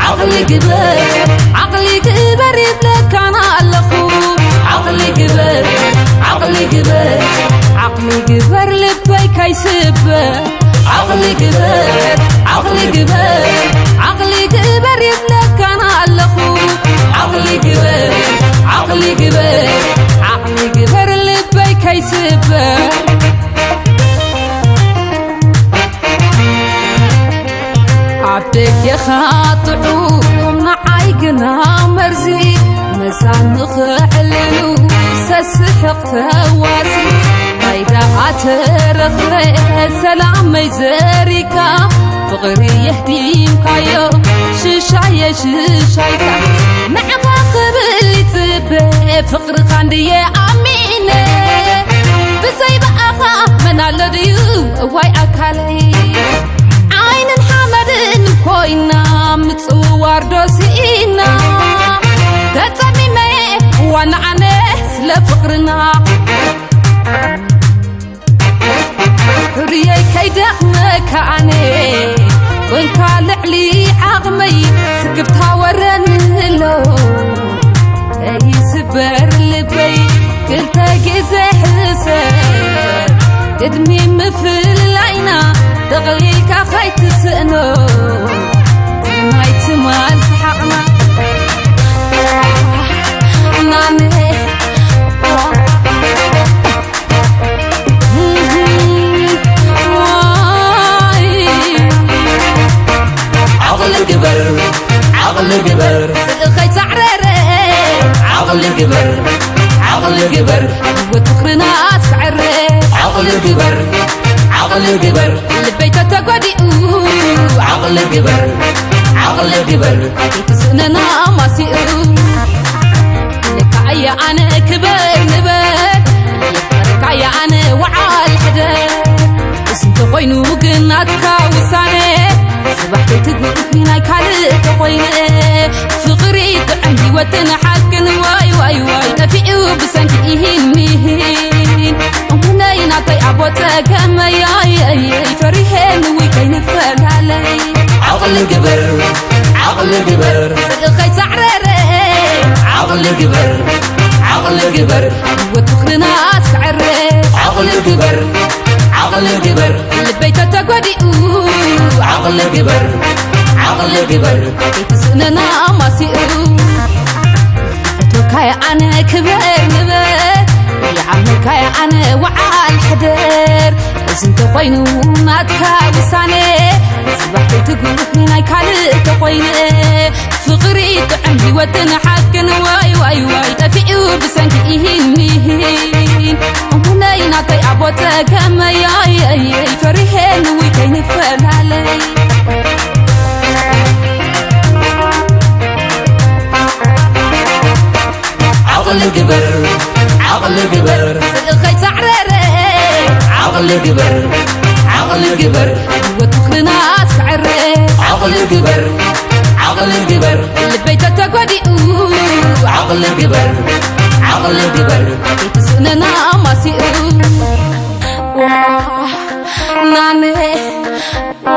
ዓቕሊ ግበር፣ ዓቕሊ ግበር ይብለካና ኣለኹ። ዓቕሊ ግበር፣ ዓቕሊ ግበር፣ ዓቕሊ ግበር ልበይ ከይስበር። ዓቕሊ ግበር፣ ዓቕሊ ግበር፣ ዓቕሊ ግበር ይብለካና ኣለኹ። ዓቕሊ ግበር፣ ዓቕሊ ግበር፣ ዓቕሊ ግበር ልበይ ከይስበር። ኣብ ደገኻ ጥዑም ንዓይ ግና መርዚ፣ መዛኑ ክዕልሉ ሰስሕቕ ፈዋሲ። እንታይ ደኣ ተረኽበ ሰላመይ ዘሪካ፣ ፍቕሪ የህዲምካዮ ሽሻየ ሽሻይካ። ንዕኻ ክብል ይጽበ ፍቕርኻ እንድየ ኣሚነ፣ ብዘይ ብኣኻ መን ኣሎ ድዩ እዋይ ኣካለይ። ዓይንን ሓመድን ኮይና ምጽዋር ዶ ስኢና፣ ተጸሚመ ዋና ኣነ ስለ ፍቕርና። ሕርየይ ከይደኽመካ ኣነ ኮንካ ልዕሊ ዓቕመይ፣ ስክፍታ ወረኒ ኣሎ ከይስበር ልበይ ክልተ ግዜ ሕሰብ። ቅድሚ ምፍልላይና ጠቕሊልካ ከይትስእኖ ናይ ትማል ሰሓቕና ናነ ዓቕሊ ግበር፣ ዓቕሊ ግበር፣ ስእኸይ ሳዕረረ። ዓቕሊ ግበር፣ ዓቕሊ ግበር፣ ህይወት ፍቕርና ኣስዕረ። ዓቕሊ ግበር፣ ዓቕሊ ግበር፣ ልበይ ተተጎዲኡ። ዓቕሊ ግበር፣ ዓቕሊ ግበር፣ ከይትስእነና ማሲኡ። ልካ እየ ኣነ ክበር ንበር፣ ልካ እየ ኣነ ወዓል ሕደር። እሱ እንተኾይኑ ግን ናትካ ውሳነ፣ ጽባሕ ከይትጉእኒ ናይ ካልእ ተኾይነ። ፍቕሪ ጥዕም ህይወትን ሓቅን ዋይ ዋይ ዋይ ጠፊኡ ብሰንኪ ኢሂን ሚሂን። እንኩነይ ናተይ ኣቦ ጸገመይ ኣየየይ ፈሪሄ ንውይ ከይንፈላለይ። ዓቕሊ ግበር፣ ዓቕሊ ግበር፣ ጽልእኸይ ሳዕረረ። ዓቕሊ ግበር፣ ዓቕሊ ግበር፣ ህይወት ፍቕርና ኣስዕረ። ዓቕሊ ግበር፣ ዓቕሊ ግበር፣ ልበይ ተተጎዲኡ። ዓቕሊ ግበር፣ ዓቕሊ ግበር፣ ከይትስእነና ማሲኡ። ፈትወካየ ኣነ ክበር ንበር፣ ይዓመልካየ ኣነ ወዓል ሕደር። እዚ እንተኾይኑ ናትካ ውሳነ፣ ጽባሕ ከይትጉህኒ ናይ ካልእ ተኾይነ። ፍቕሪ ጥዕም ህይወትን ሓቅን ዋይ ዋይ ዋይ ጠፊኡ ብሰንኪ ኢሂን ሚሂን። እንኩነይ ናተይ ኣቦ ጸገመይ ኣየየይ ፈሪሄ ንውይ ከይንፈላለይ። ዓቕሊ ግበር፣ ዓቕሊ ግበር፣ ጽልእኸይ ሳዕረረ። ዓቕሊ ግበር፣ ዓቕሊ ግበር፣ ህይወት ፍቕርና ኣስዕረ። ዓቕሊ ግበር፣ ዓቕሊ ግበር፣ ልበይ ተተጎዲኡ። ዓቕሊ ግበር፣ ዓቕሊ ግበር፣ ከይትስእነና ማሲኡ። ዋ፣ ናነ፣ ዋ።